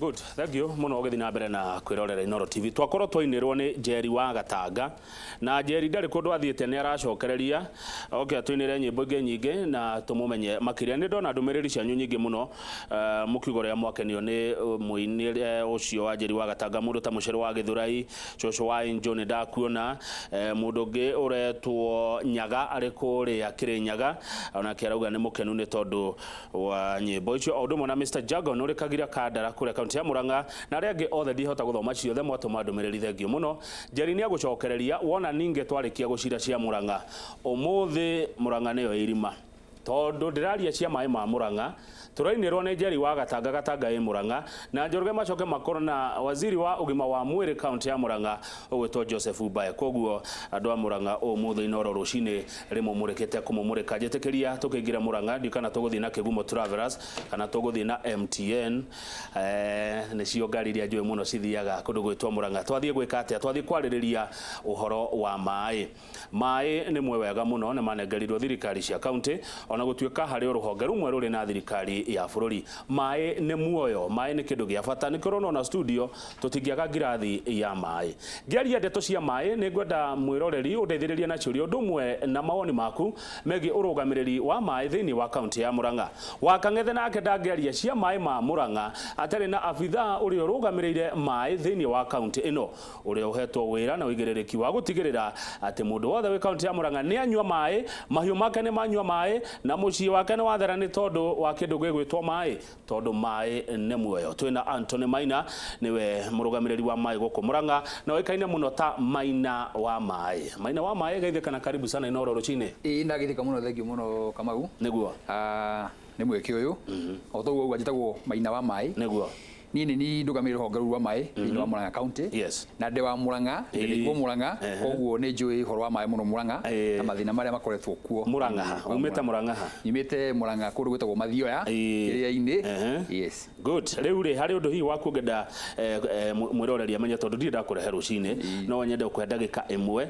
Good, thank you muno ũgĩthiĩ na mbere na kwĩrorera Inooro TV. Twakorwo twainĩrwo nĩ Njeri wa Gatanga na Njeri ndarĩ kũndũ athiĩte, nĩ aracokereria oke atũinĩre nyĩmbo ingĩ nyingĩ na tũmũmenye makĩria. Nĩ ndona ndũmĩrĩri cianyu nyingĩ mũno, mũkiuga ũrĩa mwakenio nĩ mũinĩre ũcio wa Njeri wa Gatanga, mũndũ ta Mũcerũ wa Gĩthũrai, cũcũ wa Angel nĩ ndakuona, mũndũ ũngĩ ũretwo Nyaga arĩ kũrĩa Kĩrĩnyaga onake arauga nĩ mũkenu nĩ tondũ wa nyĩmbo icio, o ũndũ ũmwe na Mr Jagon ũrĩ Kagira Kandara kũrĩa kaunti ya Murang'a na arĩa angĩ othe. Ndihota gũthoma ciothe, mwatũma ndũmĩrĩri, thengiũ mũno. Njeri nĩ agũcokereria wona ningĩ twarĩkia gũcira cia Murang'a ũmũthĩ. Murang'a nĩyo irima tondũ ndĩraria cia maĩ ma Murang'a, tũrainĩrwo nĩ Njeri wa Gatanga. Gatanga ĩ Murang'a na Njoroge macoke makorwo na waziri wa ũgima wa mwĩrĩ kaunti ya Murang'a ũgwĩtwo Joseph Mbae. Koguo andũ a Murang'a ũmũthĩ Inooro rũcinĩ rĩmũmũrĩkĩte kũmũmũrĩka. Njĩtĩkĩria tũkĩingĩra Murang'a, ndiũ kana tũgũthiĩ na Kĩgumo Travelers kana tũgũthiĩ na MTN, nĩcio ngari iria njũĩ mũno cithiaga kũndũ gwĩtwo Murang'a. Twathiĩ gwĩka atĩa? Twathiĩ kwarĩrĩria ũhoro wa maĩ. Maĩ nĩ mwe wega mũno nĩ manengerirwo thirikari cia kaunti ona gũtuĩka harĩ o rũhonge rũmwe rũrĩ na thirikari ya bũrũri. Maĩ nĩ muoyo, maĩ nĩ kĩndũ gĩa bata, nĩkĩo ũrona ona studio tũtingĩaga ngirathi ya maĩ. Ngĩaria ndeto cia maĩ nĩ ngwenda mwĩroreri ũndeithĩrĩrie na ciũria ũndũ ũmwe na mawoni maku megiĩ ũrũgamĩrĩri wa maĩ thĩinĩ wa kaunti ya Murang'a. Wa Kang'ethe nake ndangĩaria cia maĩ ma Murang'a atarĩ na abithaa ũrĩa ũrũgamĩrĩire maĩ thĩinĩ wa kaunti ĩno, ũrĩa ũhetwo wĩra na ũigĩrĩrĩki wa gũtigĩrĩra atĩ mũndũ wothe wĩ kaunti ya Murang'a nĩ anyua maĩ, mahiũ make nĩ manyua maĩ, na mũciĩ wake nĩ wathera nĩ tondũ wa kĩndũ gĩgwĩtwo maĩ, tondũ maĩ nĩ muoyo. Twĩna Anthony Maina, nĩwe mũrũgamĩrĩri wa maĩ gũkũ Murang'a na ũĩkaine mũno ta Maina wa maĩ. Maina wa maĩ, geithĩka na karibu sana Inooro rũcinĩ. Ĩĩ, ndageithĩka mũno, thengiũ mũno Kamau. Nĩguo. Ah, nĩ mweke ũyũ. O toguo auga, njĩtagwo Maina wa maĩ. Niĩ nĩ niĩ ndũgamĩrĩire rũhonge rũu rwa maĩ thĩinĩ wa Murang'a County. Na ndĩ wa Murang'a, ndĩ Murang'a, koguo nĩ njũĩ ũhoro wa maĩ mũno Murang'a na mathĩna marĩa makoretwo kuo. Murang'a ha? Umĩte Murang'a ha? Nyumĩte Murang'a kũndũ gwĩtagwo Mathioya, Kĩrĩa-inĩ. Yes. Good. Rĩu rĩ, harĩ ũndũ hihi waku ũngĩenda mwĩroreri amenye, tondũ ndirĩ ndakũrehe rũcinĩ, no nyende gũkũhe ndagĩka ĩmwe,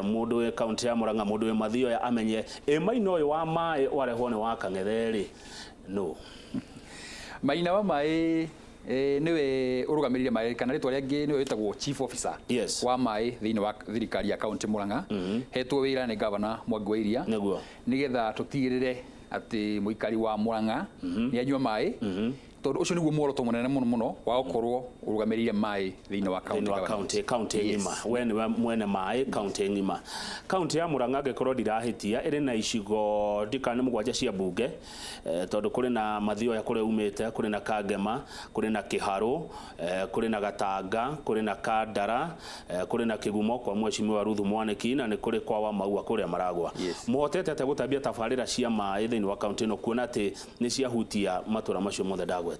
mũndũ wĩ kaunti ya Murang'a, mũndũ wĩ Mathioya amenye ĩ Maina ũyũ wa maĩ warehwo nĩ wa Kang'ethe rĩ, nũ? Maina wa maĩ nĩwe ũrũgamĩrĩire maĩ, kana rĩtwa rĩangĩ nĩwe wĩtagwo chief officer wa maĩ thĩinĩ wa thirikari ya kaunti Murang'a. Hetwo wĩra nĩ gavana Mwangi wa Iria nĩgetha tũtigĩrĩre atĩ mũikari wa Murang'a nĩ anyua maĩ, tondũ ũcio nĩguo muoroto mũnene mũno mũno wa gũkorwo ũrũgamĩrĩire maĩ thĩinĩ wa county government. County ng'ima. We nĩwe mwene maĩ county ng'ima. County ya Murang'a, angĩkorwo ndirahĩtia, ĩrĩ na icigo ndikana nĩ mũgwanja cia mbunge, tondũ kũrĩ na Mathioya kũrĩa umĩte, kũrĩ na Kangema, kũrĩ na Kĩharũ, kũrĩ na Gatanga, kũrĩ na Kandara, kũrĩ na Kĩgumo kwa Mheshimiwa Ruth Mwanĩki, na nĩ kũrĩ kwa Wamaua kũrĩa Maragwa. Mũhotete atĩa gũtambia tabarĩra cia maĩ thĩinĩ wa kaunti ĩno kuona atĩ nĩ ciahutia matũra macio mothe ndagweta?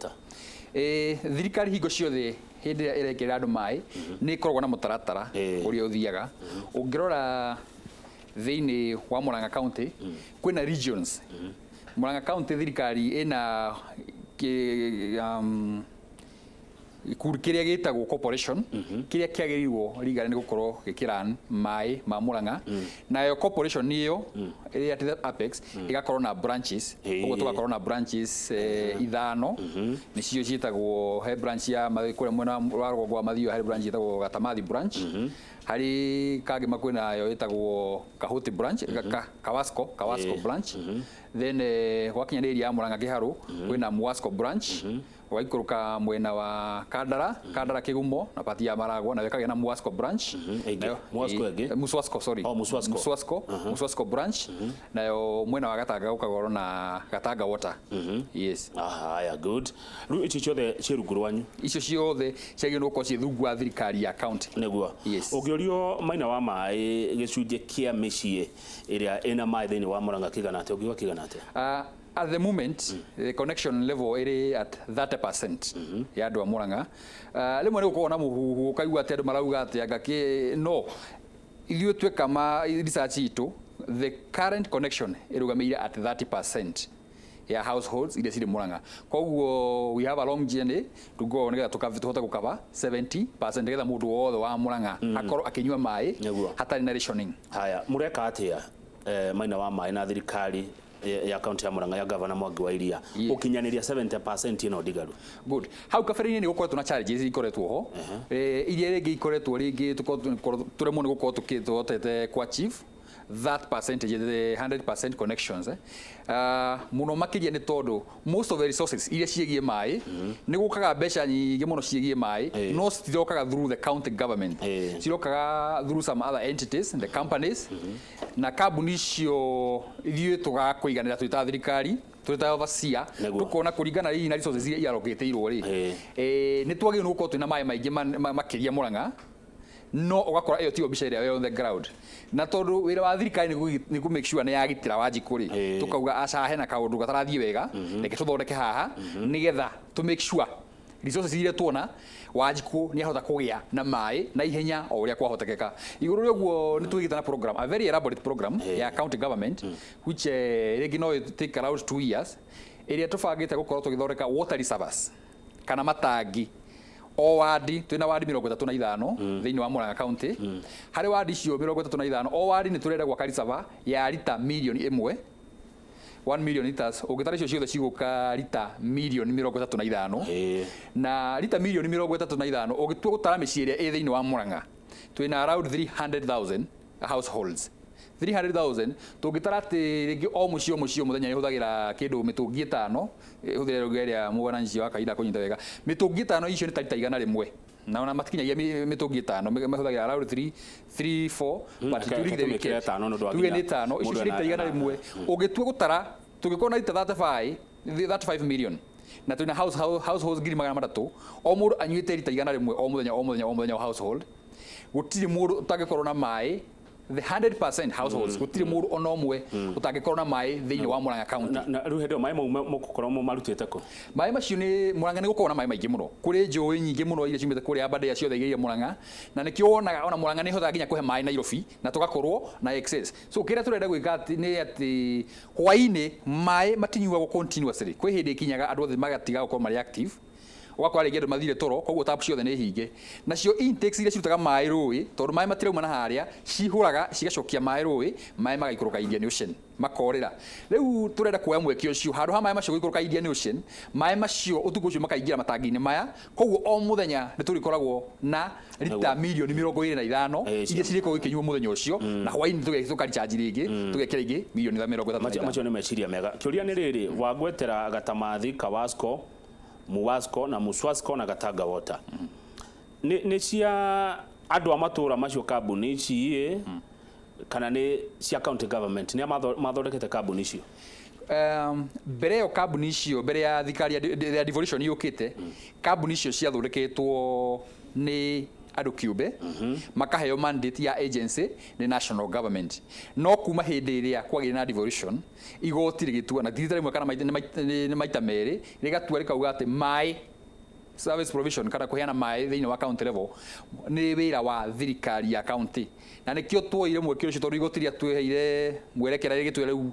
Thirikari hingo ciothe hĩndĩ ĩrĩa ĩrekĩrĩra andũ maĩ nĩ ĩkoragwo na mũtaratara ũrĩa ũthiaga. Ũngĩrora thĩinĩ wa Murang'a County kwĩna regions. Murang'a County thirikari ĩna gĩkundi kĩrĩa gĩtagwo corporation kĩrĩa kĩagĩrĩirwo legally nĩ gũkorwo gĩkĩran maĩ ma Murang'a. Nayo corporation ĩyo ĩrĩa ti Apex ĩgakorwo na branches. Ũguo tũgakorwo na branches ithano, nĩcio ciĩtagwo, he branch ya kũrĩa mwena wa rũgongo wa Mathioya harĩ branch ĩtagwo Gatamathi branch, harĩ Kangema kwĩnayo ĩtagwo Kahuti branch, Kawasco branch. Then gwakinya nĩ area ya Murang'a Kĩharũ kwĩna Muasco branch, ũgaikũrũka mwena wa Kandara, Kandara Kĩgumo na pati ya Maragwa nayo ĩkagĩa na Muasco branch. Ĩngĩ. Muasco ĩngĩ? Muswasco, sorry. Oh, Muswasco. Muswasco, Muswasco branch. Nayo mwena wa Gatanga gũkakorwo na Gatanga Water. Yes. Haya, good. Rĩu icio ciothe ciĩ rungu rwanyu? Icio ciothe ciagĩrĩirwo nĩ gũkorwo ciĩ rungu wa thirikari ya county. Nĩguo. Yes. Ũngĩũrio Maina wa maĩ, gĩcunjĩ kĩa mĩciĩ ĩrĩa ĩna maĩ thĩinĩ wa Murang'a kĩigana atĩa, ũngiuga kĩigana atĩa? At the moment, the connection level ĩrĩ at 30% ya andũ a Murang'a. Rĩmwe nĩ gũkoragwo na mũhuhu ũkaigua atĩ andũ marauga atĩ anga kĩ, no ithuĩ tweka ma research itũ, the current connection ĩrũgamĩire at 30% ya households iria cirĩ Murang'a. Koguo we have a long journey to go nĩgetha tũhote gũkaba 70% nĩgetha mũndũ wothe wa Murang'a akorwo akĩnyua maĩ hatarĩ na rationing. Haya, mũreka atĩa, Maina wa maĩ na thirikari? ya kaunti ya Murang'a ya Governor Mwangi wa Iria gũkinyanĩria 70% ĩno ndigaru? Good. Hau kabere-inĩ nĩ gũkoretwo na challenges ikoretwo ho, iria rĩngĩ ikoretwo rĩngĩ tũremwo nĩ gũkorwo tũhotete ku achieve that percentage, the 100% connections, eh. Mũno makĩria nĩ tondũ most of the resources iria ciĩgiĩ maĩ, nĩ gũkaga mbeca nyingĩ mũno ciĩgiĩ maĩ, no citirokaga through the county government, cirokaga through some other entities, the companies, na kambuni icio ithuĩ tũgakũiganĩra twĩ ta thirikari, twĩ ta overseer, tũkona kũringana hihi na resources iria iarokĩtĩirwo rĩ, nĩ twagĩrĩirwo nĩ gũkorwo twĩna maĩ maingĩ makĩria Murang'a, no ũgakora ĩyo tiyo mbica ĩrĩa ĩ on the ground. Na tondũ wĩra wa thirikari nĩ kũ make sure nĩ yagitĩra Wanjikũ rĩ, tũkauga aca, hena kaũndũ gatarathiĩ wega, reke tũthondeke haha nĩgetha tũ make sure resources iria tuona, Wanjikũ nĩ ahota kũgĩa na maĩ na ihenya o ũrĩa kwahotekeka. Igũrũ rĩa ũguo, nĩ tũgĩte na program, a very elaborate program ya county government, which rĩngĩ no take around 2 years, ĩrĩa tũbangĩte gũkorwo tũgĩthondeka water reservoirs kana matangi o wadi. Twĩna wadi 35 thĩinĩ wa Murang'a County. Harĩ wadi icio 35, o wadi nĩ tũrenda gwaka reservoir ya rita mirioni 1, 1 million liters. Ũngĩtara icio ciothe cigũka rita mirioni 35. Na rita mirioni 35, ũgĩtua gũtara mĩciĩ ĩrĩa ĩ thĩinĩ wa Murang'a, twĩna around 300,000 households. 300,000 tũngĩtara atĩ rĩngĩ o mũciĩ o mũciĩ o mũthenya nĩ ũhũthagĩra kĩndũ mĩtũngi 5, hũthĩre ruga ĩrĩa mwananchi wa kawaida kũnyita wega, mĩtũngi 5 icio nĩ ta rita 100, na ona matikinyagia mĩtũngi 5, mahũthagĩra around 3 3 4, but during the weekend ĩtano nĩ ũndũ wa tuge nginya nĩ 5, icio mũndũ cirĩ rita 100. Ũngĩtua gũtara, tũngĩkorwo na rita 35 million na twĩna households 300,000, o mũndũ anyuĩte rita 100 o mũthenya o mũthenya o mũthenya o household, gũtirĩ mũndũ ũtangĩkorwo na maĩ. The 100% households, gũtirĩ mũndũ ona ũmwe ũtangĩkorwo na maĩ thĩinĩ wa Murang'a County. Na rĩu hĩndĩ ĩyo maĩ mau mũgũkorwo mũmarutĩte kũ? Maĩ macio nĩ Murang'a nĩ gũkorwo na maĩ maingĩ mũno. Kũrĩ njũĩ nyingĩ mũno iria ciumĩte kũrĩa Aberdare ciothe igĩrĩire Murang'a, na nĩkĩo wonaga ona Murang'a nĩ ĩhotaga nginya kũhe maĩ Nairobi na tũgakorwo na excess. So kĩrĩa tũrenda gwĩka nĩ atĩ hwaĩ-inĩ maĩ matinyuagwo continuously. Kwĩ hĩndĩ ĩkinyaga andũ othe magatiga gũkorwo marĩ active, ũgakora rĩngĩ andũ mathire toro, koguo tap ciothe nĩ hinge, nacio intakes iria cirutaga maĩ rũĩ, tondũ maĩ matirauma na harĩa, cihũraga cigacokia maĩ rũĩ, maĩ magaikũrũka Indian Ocean makorĩra. Rĩu tũrenda kuoya mweke ũcio, handũ ha maĩ macio gũikũrũka Indian Ocean, maĩ macio ũtukũ ũcio makaingĩra matangi-inĩ maya. Koguo o mũthenya nĩ tũrĩkoragwo na rita mirioni 25 iria cirĩkoragwo ikĩnyuo mũthenya ũcio, na hwaĩ-inĩ tũkarichanji rĩngĩ, tũgekĩra ingĩ mirioni 35. Macio nĩ meciria mega. Kĩũria nĩ rĩrĩ, wagwetera Gatamathi, Kawasco, Muwasco na Muswasco na Gatanga Water, nĩ cia andũ a matũũra macio kambuni ici ĩ, kana nĩ cia county government? Nĩ a mathondekete kambuni icio? Mbere ĩyo kambuni icio, mbere ya thirikari ya devolution yũkĩte, kambuni icio ciathondeketwo nĩ andũ kĩũmbe, makaheo mandate ya agency nĩ national government. No kuma hĩndĩ ĩrĩa kwagĩire na devolution, igoti rĩgĩtua, na ti rita rĩmwe kana nĩ maita merĩ, rĩgatua rĩkauga atĩ maĩ service provision kana kũheana maĩ thĩinĩ wa county level nĩ wĩra wa thirikari ya county. Na nĩkĩo tuoire mweke ũcio, tondũ igoti rĩatwĩheire mwerekera, rĩgĩtwĩra rĩu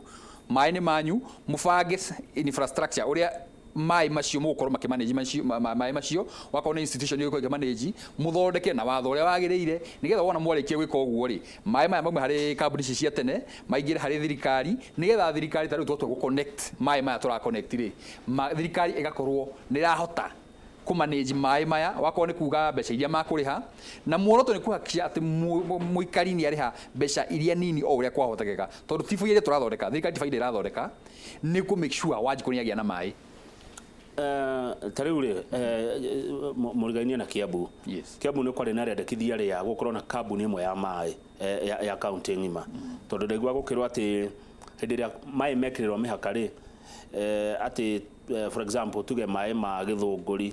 maĩ nĩ manyu, mũbange infrastructure ũrĩa maĩ macio mũgũkorwo makĩmanage macio maĩ macio, wakorwo nĩ institution ĩgũkorwo ĩkĩmanage, mũthondeke na watho ũrĩa wagĩrĩire, nĩgetha wona mwarĩkia gwĩka ũguo rĩ, maĩ maya maume harĩ kambuni ici cia tene maingĩre harĩ thirikari, nĩgetha thirikari ta rĩu twatua gũ connect maĩ maya tũra connect rĩ, thirikari ĩgakorwo nĩ ĩrahota kũmanage maĩ maya, wakorwo nĩ kuga mbeca iria makũrĩha, na muoroto nĩ kũhakikisha atĩ mũikari nĩ arĩha mbeca iria nini o ũrĩa kwahotekeka, tondũ ti baida tũrathondeka, thirikari ti baida ĩrathondeka, nĩ kũ make sure Wanjikũ nĩ agĩa na maĩ. Ta rĩu rĩ, mũrigainie na Kiambu. Kiambu nĩ kwarĩ na rĩandĩkithia rĩa gũkorwo na kambuni ĩmwe ya maĩ ya kaunti ng'ima, tondũ ndaigua gũkĩrwo atĩ hĩndĩ ĩrĩa maĩ mekĩrĩrwo mĩhaka rĩ, atĩ for example tuge maĩ ma Gĩthũngũri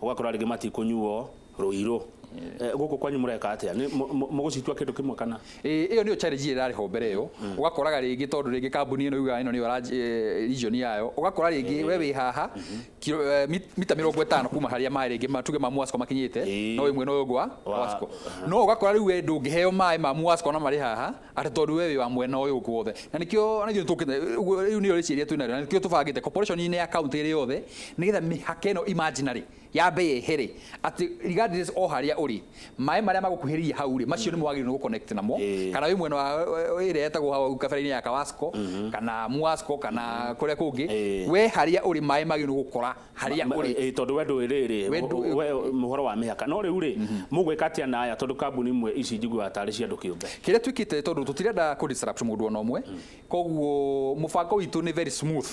ũgakora rĩngĩ matikũnyuo Rũirũ. Gũkũ kwanyu mũreka atĩa? Nĩ mũgũcitua kĩndũ kĩmwe kana? Ĩyo nĩyo challenge ĩrĩa ĩrarĩ ho mbere ĩyo. Ũgakoraga rĩngĩ, tondũ rĩngĩ kambuni ĩno yugaga ĩno nĩyo region yayo, ũgakora rĩngĩ we wĩ haha mita 50 kuma harĩa maĩ rĩngĩ tuge ma Mwasco makinyĩte, no wĩ mwena ũyũ ũngĩ wa Wasco, no ũgakora rĩu we ndũngĩheo maĩ ma Mwasco na marĩ haha, atĩ tondũ we wĩ wa mwena ũyũ ũngĩ wothe. Na nĩkĩo ona ithuĩ tũkĩte ũguo, rĩu nĩyo rĩciria twĩnarĩo, na nĩkĩo tũbangĩte corporation-inĩ ya county ĩrĩ yothe, nĩgetha mĩhaka ĩno imaginary yambe yehere, atĩ regardless o harĩa ũrĩ, maĩ marĩa magũkuhĩrĩirie hau rĩ, macio nĩmo wagĩrĩirwo nĩ gũconnect namo. Kana wĩ mwena wa ĩrĩa ĩtagwo hau kabere-inĩ ya Kawasco kana Muasco kana kũrĩa kũngĩ, we harĩa ũrĩ maĩ magĩrĩirwo nĩ gũkora harĩa ũrĩ. Tondũ we ndũĩ rĩrĩ, We ndũĩ- we ũhoro wa mĩhaka. No rĩu rĩ, mũgwĩka atĩa na aya, tondũ kambuni imwe ici njiguaga tarĩ cia andũ kĩũmbe? Kĩrĩa twĩkĩte, tondũ tũtirenda kũ disrupt mũndũ ona ũmwe, koguo mũbango witũ nĩ very smooth.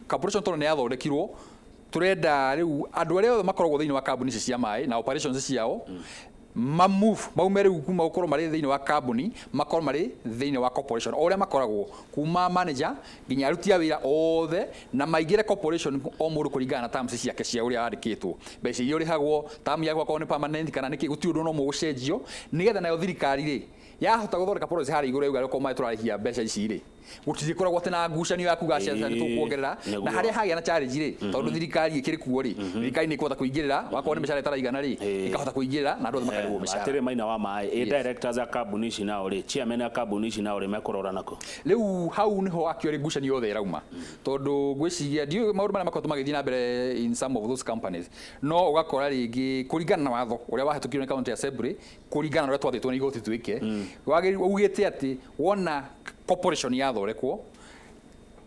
Corporation tondũ nĩ yathondekirwo, tũrenda rĩu andũ arĩa othe makoragwo thĩinĩ wa kambuni ici cia maĩ na operations ciao mamove, maume rĩu kuma gũkorwo marĩ thĩinĩ wa kambuni, makorwo marĩ thĩinĩ wa corporation, o ũrĩa makoragwo kuma manager nginya aruti a wĩra othe, na maingĩre corporation, o mũndũ kũringana na terms ciake cia ũrĩa wandĩkĩtwo, mbeca iria ũrĩhagwo, term yaku akorwo nĩ permanent kana nĩkĩ, gũtirĩ ũndũ no mũgũcenjio, nĩgetha nayo thirikari rĩ yahota gũthondeka policy harĩa igũrũ yauga okorwo maĩ tũrarĩhia mbeca ici rĩ, gũtirĩkoragwo atĩ na ngucanio ya kuga acia nĩ tũkuongerera. Na harĩa hagĩa na challenge rĩ, tondũ thirikari ĩkĩrĩ kuo rĩ, thirikari nĩ ĩkũhota kũingĩrĩra. Wakorwo nĩ mĩcara ĩtaraigana rĩ, ĩkahota kũingĩrĩra na andũ othe makarĩhwo mĩcara. Atĩrĩ, maina wa maĩ, ĩ directors a kambuni ici nao rĩ, chairman a kambuni ici nao rĩ, mekũrora nako? Rĩu hau niho actually ngucanio yothe ĩrauma, tondũ ngwĩciria ndiũĩ maũndũ marĩa makoretwo magĩthiĩ na mbere in some of those companies, no ũgakora rĩngĩ kũringana na watho ũrĩa wahĩtũkirio nĩ county assembly, kũringana na ũrĩa twathĩtwo nĩ igoti twĩke, wagĩrĩirwo ugĩte atĩ wona corporation yathondekwo,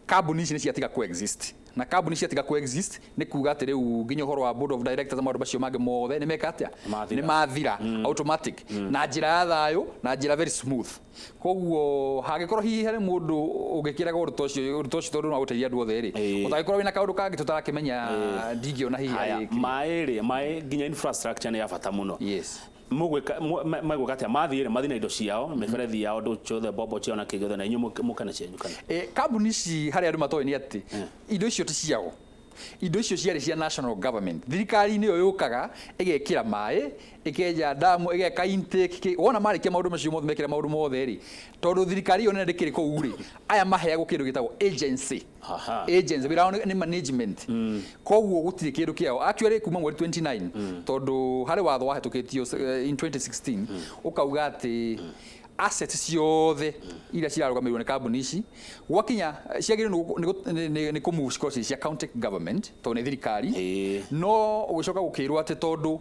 kambuni ici nĩ ciatiga coexist, na kambuni ciatiga coexist nĩ kuga atĩ rĩu nginya ũhoro wa board of directors na maũndũ macio mangĩ mothe nĩ meka atĩa? Mathira. Nĩ mathira automatic, na njĩra ya thayũ, na njĩra very smooth. Koguo hangĩkorwo hihi harĩ mũndũ ũngĩkĩraga ũndũ ta ũcio, tondũ no gũteithia andũ othe rĩ, ũtangĩkorwo wĩna kaũndũ kangĩ tũtarakĩmenya, ndingĩona hihi Haya, harĩ. Maĩ rĩ, maĩ nginya infrastructure nĩ ya bata mũno. Yes. Mũgwĩka megwĩka atĩa mathiĩ rĩ, mathiĩ na indo ciao, mĩberethi yao, ndũ ciothe, mbombo ciao na kĩgĩothe, na inyuĩ mũke na cianyu kana? Kambuni ici, harĩa andũ matoĩ nĩ atĩ indo icio ti ciao, indo icio ciarĩ cia national government. Thirikari nĩyo yũkaga ĩgekĩra maĩ, ĩkenja ndamu, ĩgeka intake wona marĩkia maũndũ macio mothe, mekĩra maũndũ mothe rĩ, tondũ thirikari ĩyo nene ndĩkĩrĩ kũu rĩ, aya maheagwo kĩndũ gĩtagwo agency. Agency wĩra wao nĩ management, koguo gũtirĩ kĩndũ kĩao actually kuma mweri 29, tondũ harĩ watho wahĩtũkĩtio in 2016 ũkauga atĩ assets ciothe iria cirarũgamĩrĩrwo nĩ kambuni ici gwakinya ciagĩrĩirwo nĩ kũmove cikorwo ciĩ cia county government, tondũ nĩ thirikari. No ũgĩcoka gũkĩrwo atĩ tondũ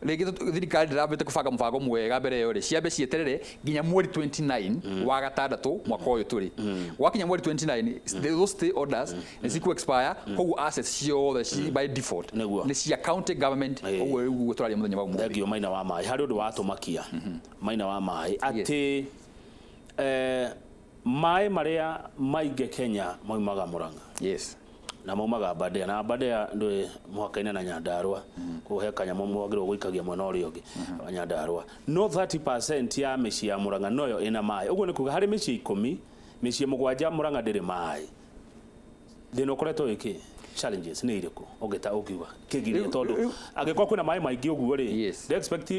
rĩngĩ thirikari ndĩrambĩte kũbanga mũbango mwega mbere ĩyo rĩ, ciambe cieterere nginya mweri 29 wa gatandatũ mwaka ũyũ tũrĩ. Gwakinya mweri 29, those stay orders nĩ ciku expire, koguo assets ciothe by default nĩ cia county government. Ũguo rĩu ũguo tũraria mũthenya wa ũmũthĩ. Thengio, maina wa maĩ. Harĩ ũndũ watũmakia, maina wa maĩ, atĩ maĩ marĩa maingĩ Kenya maumaga Murang'a na maumaga Aberdare, na Aberdare ndũĩ mũhaka-inĩ na Nyandarua, koguo he kanyamũ mwagĩrĩirwo gũikagia mwena ũrĩa ũngĩ wa Nyandarua. No 30% ya mĩciĩ ya Murang'a noyo ĩna maĩ. Ũguo nĩ kuga harĩ mĩciĩ 10, mĩciĩ 7 Murang'a ndĩrĩ maĩ. Thĩna ũkoretwo wĩkĩ? Challenges nĩ irĩkũ ũngĩta ũngiuga kĩgiria? Tondũ angĩkorwo kwĩna maĩ maingĩ ũguo rĩ, they expect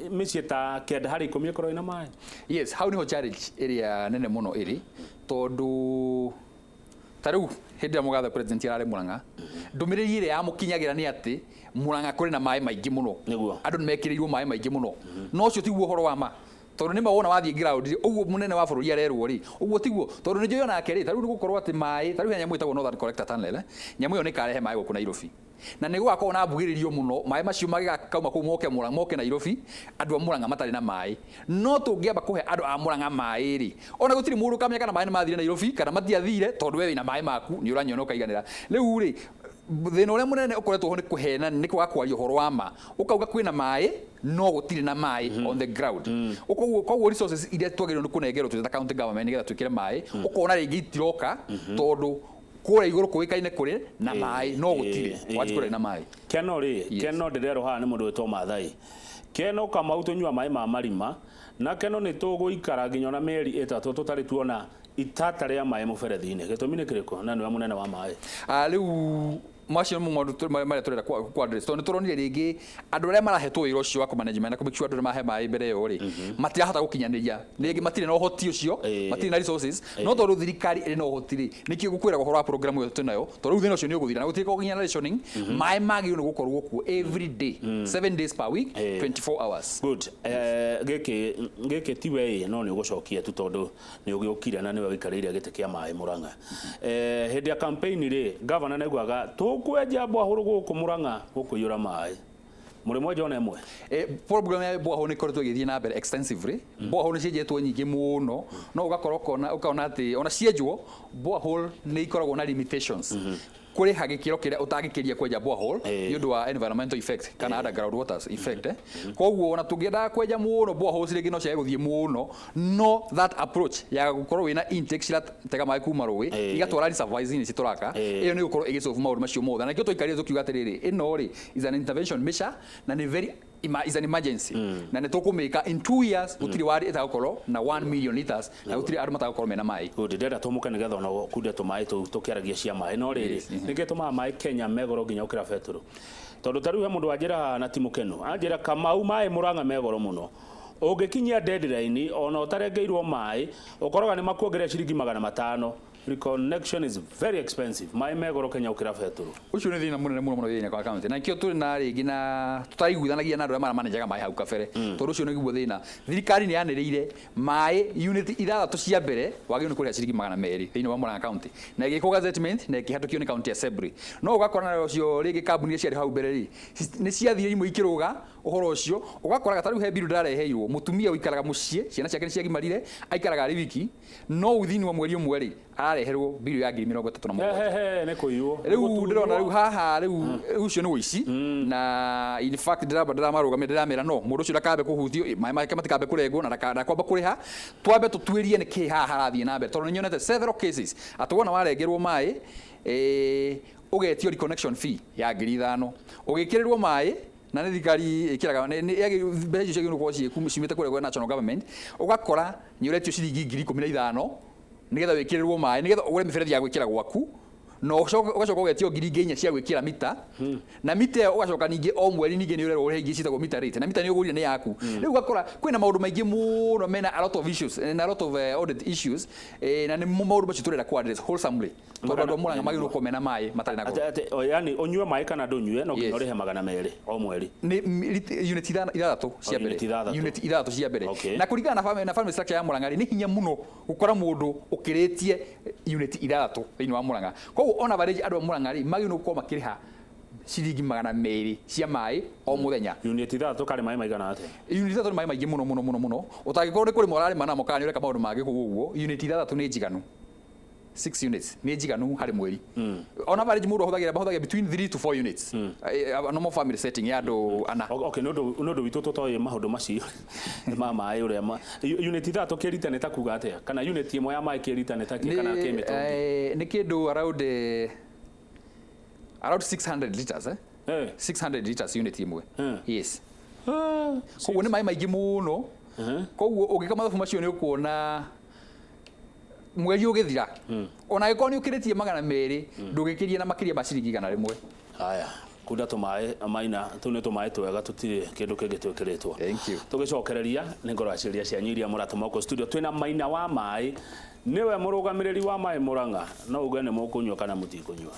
mĩciĩ ta 9 harĩ 10 ĩkorwo ĩna maĩ. Yes, hau niho challenge ĩrĩa nene mũno ĩrĩ, tondũ ta rĩu hĩndĩ ĩrĩa mũgathe president ararĩ Murang'a, ndũmĩrĩri ĩrĩa yamũkinyagĩra nĩ atĩ Murang'a kũrĩ na maĩ maingĩ mũno. Andũ nĩ mekĩrĩirwo maĩ maingĩ mũno, no ũcio tiguo ũhoro wa ma, tondũ nĩ ma wona wathiĩ ground rĩ, ũguo mũnene wa bũrũri arerwo rĩ, ũguo tiguo, tondũ nĩ njũĩ onake rĩ, ta rĩu nĩ gũkorwo atĩ maĩ, ta rĩu he nyamũ ĩtagwo Northern Collector Tunnel, nyamũ ĩyo nĩ ĩkarehe maĩ gũkũ Nairobi, na nĩ gũgakorwo na mbugĩrĩrio mũno maĩ macio magĩkauma kũu moke Murang'a, moke Nairobi, andũ a Murang'a matarĩ na maĩ. No tũngĩamba kũhe andũ a Murang'a maĩ rĩ, ona gũtirĩ mũndũ ũkamenya kana maĩ nĩ mathire Nairobi kana matiathire, tondũ we wĩna maĩ maku nĩ ũranyua na ũkaiganĩra. Rĩu rĩ, thĩna ũrĩa mũnene ũkoretwo ho nĩ kũhena, nĩ kwaga kwaria ũhoro wa ma, ũkauga kwĩna maĩ no gũtirĩ na maĩ on the ground. Koguo resources iria twagĩrĩirwo nĩ kũnengerwo twĩ ta county government nĩgetha twĩkĩre maĩ, ũkona rĩngĩ itiroka, tondũ kũrĩa igũrũ kũĩkaine kũrĩ na maĩ no gũtirĩ wanji kũrĩ na maĩ. Keno rĩ, keno ndĩrerwo haha nĩ mũndũ wĩtwo Mathai Keno Kamau, tũnyua maĩ ma marima na Keno nĩ tũgũikara nginya ona mĩeri 3 tũtarĩ tuona itata rĩa maĩ mũberethi-inĩ. Gĩtũmi nĩ kĩrĩkũ, na nĩwe mũnene wa maĩ? Ah, rĩu macio nĩmo maũndũ marĩa tũrenda ku address, tondũ nĩ tũronire rĩngĩ andũ arĩa marahetwo wĩra ũcio wa kũmanagement na kũ make sure andũ nĩ mahe maĩ mbere ĩyo rĩ, matirahota gũkinyanĩria, rĩngĩ matirĩ na ũhoti ũcio, matirĩ na resources. No tondũ thirikari ĩrĩ na ũhoti rĩ, nĩkĩo gũkwĩraga ũhoro wa program ĩyo twĩnayo, tondũ rĩu thĩna ũcio nĩ ũgũthira na gũtirĩ nginya rationing. Maĩ magĩrĩirwo nĩ gũkorwo kuo every day, 7 days per week, 24 hours. Good. Gĩkĩ ti we no nĩ ũgũcokia tu, tondũ nĩ ũgĩũkire na nĩwe ũikarĩire gĩtĩ kĩa maĩ Murang'a. Hĩndĩ ya campaign rĩ, governor nĩaugaga tũkwenja mbwahũrũ gũkũ Murang'a gũkũiyũra maĩ. Mũrĩmo enja ona ĩmwe? Program ya borehole nĩ ĩkoretwo ĩgĩthiĩ na mbere extensively. Borehole nĩ cienjetwo nyingĩ mũno, no ũgakorwo ũkona ũkona atĩ ona cienjwo borehole nĩ ikoragwo na limitations kũrĩha gĩkĩro kĩrĩa ũtangĩkĩria kwenja borehole nĩ ũndũ wa environmental effect kana underground waters effect. Koguo ona tũngĩendaga kwenja mũno boreholes rĩngĩ no ciage gũthiĩ mũno, no that approach ya gũkorwo wĩna intake ciratega maĩ kuma rũĩ igatwara reservoirs-inĩ citũraka, ĩyo nĩ gũkorwo ĩgĩsolve maũndũ macio mothe. Na nĩkĩo twaikarire tũkiuga atĩrĩrĩ, ĩno rĩ is an intervention measure na nĩ very is an emergency na nĩ tũkũmĩka in 2 years. Gũtirĩ ward ĩtagũkorwo na 1 million liters na gũtirĩ andũ matagũkorwo mena maĩ. Good, ndĩrenda tũmũke nĩgetha ona kunde tũmaĩ tũu tũkĩaragia cia maĩ. No rĩrĩ, nĩkĩ tũmaga maĩ Kenya megoro nginya gũkĩra betũrũ? Tondũ ta rĩu he mũndũ wanjĩra haha na ti mũkenu, anjĩra, "Kamau, maĩ Mũrang'a megoro mũno. Ũngĩkinyia deadline ona ũtarengeirwo maĩ, ũkoraga nĩ makuongerera ciringi 500. Reconnection is very expensive." Maĩ megoro Kenya gũkĩra betũrũ. Ũcio nĩ thĩna mũnene mũno mũno thĩinĩ wa kaunti, na nĩkĩo tũrĩ na rĩngĩ na tũtaraiguithanagia na andũ arĩa maramanejaga maĩ hau kabere, tondũ ũcio nĩguo thĩna. Thirikari nĩ yanĩrĩire maĩ unit 6 cia mbere wagĩrĩirwo nĩ kũrĩha ciringi 200 thĩinĩ wa Murang'a County, na ĩgĩkwo gazettement na ĩkĩhatũkio nĩ county assembly. No ũgakora na ũcio rĩngĩ kambuni iria ciarĩ hau mbere rĩ, nĩ ciathire imwe ikĩrũga ũhoro ũcio. Ũgakoraga ta rĩu he biru ndĩrareheirwo, mũtumia ũikaraga mũciĩ, ciana ciake nĩ ciagimarire, aikaraga arĩ wiki, no thĩinĩ wa mweri ũmwe rĩ, arareherwo biru ya 37,000. Hehe, nĩ kũiywo. Rĩu ndĩrona rĩu haha rĩu ũcio nĩ ũici, na in fact ndĩramba ndĩramarũgamia, ndĩramera no mũndũ ũcio ndakambe kũhutio, maĩ make matikambe kũrengwo na ndakwamba kũrĩha, twambe tũtuĩrie nĩ kĩĩ haha harathiĩ na mbere, tondũ nĩ nyonete several cases atĩ wona warengerwo maĩ, ũgetio reconnection fee ya 5,000 ũgĩkĩrĩrwo maĩ, na nĩ thirikari ĩkĩraga mbeca icio ciagĩrĩirwo gũkorwo ciumĩte kũrĩa kwa national government. Ũgakora nĩ ũretio ciringi 15,000 nĩgetha wĩkĩrĩrwo maĩ, nĩgetha ũgũre mĩberethi ya gwĩkĩra gwaku, na ũgacoka ũgetio ngiri ingĩ inya cia gwĩkĩra mita, na mita ĩyo ũgacoka ningĩ o mweri ningĩ nĩ ũrerwo ũrĩhe ingĩ ciĩtagwo mita rate, na mita nĩ ũgũrire nĩ yaku. Rĩu ũgakora kwĩna maũndũ maingĩ mũno mena a lot of issues na a lot of audit issues, na nĩ maũndũ macio tũrenda ku address wholesomely, tondũ andũ a Murang'a magĩrĩirwo gũkorwo mena maĩ matarĩ na goro. Atĩ yani ũnyue maĩ kana ndũnyue, no nginya ũrĩhe 200 o mweri? Nĩ unit 6 cia mbere. Unit 6. Unit 6 cia mbere. Na kũringana na family structure ya Murang'a rĩ, nĩ hinya mũno gũkora mũndũ ũkĩrĩtie unit 6 thĩinĩ wa Murang'a. Koguo on average andũ a Murang'a rĩ, magĩrĩirwo gũkorwo makĩrĩha ciringi 200 cia maĩ o mũthenya. Unit 6 karĩ maĩ maigana atĩa? Unit 6 nĩ maĩ maingĩ mũno mũno mũno mũno. Ũtangĩkorwo nĩ kũrĩma ũrarĩma namo kana nĩ ũreka maũndũ mangĩ kũu ũguo, unit 6 nĩ njiganu. 6 units nĩ njiganu harĩ mweri. On average mũndũ ahũthagĩra between 3 to 4 units. A normal family setting ya andũ ana. Okay, nĩ ũndũ witũ tũtoĩ maũndũ macio ma maĩ ũrĩa unit 6 kĩrita nĩ ta kuga atĩa? Kana unit 1 ya maĩ kĩrita nĩ ta kĩ kana kĩmĩtũngi? Nĩ kĩndũ around 600 liters, eh? 600 liters unit 1. Yes. Koguo nĩ maĩ maingĩ mũno. Koguo ũngĩka mathabu macio nĩ ũkuona mweri ũgĩthira, ona angĩkorwo nĩ ũkĩrĩtie 200, ndũgĩkĩrie na makĩria ma ciringi 100. Haya, kunda tũmaĩ maina tũu nĩ tũmaĩ twega, tũtirĩ kĩndũ kĩngĩ twĩkĩrĩtwo. Thank you. Tũgĩcokereria nĩ ngũraciria cianyu iria mũratũma gũkũ studio. Twĩna Maina wa maĩ, nĩwe mũrũgamĩrĩri wa maĩ Mũrang'a. No uge nĩ mũkũnyua kana mũtikũnyua.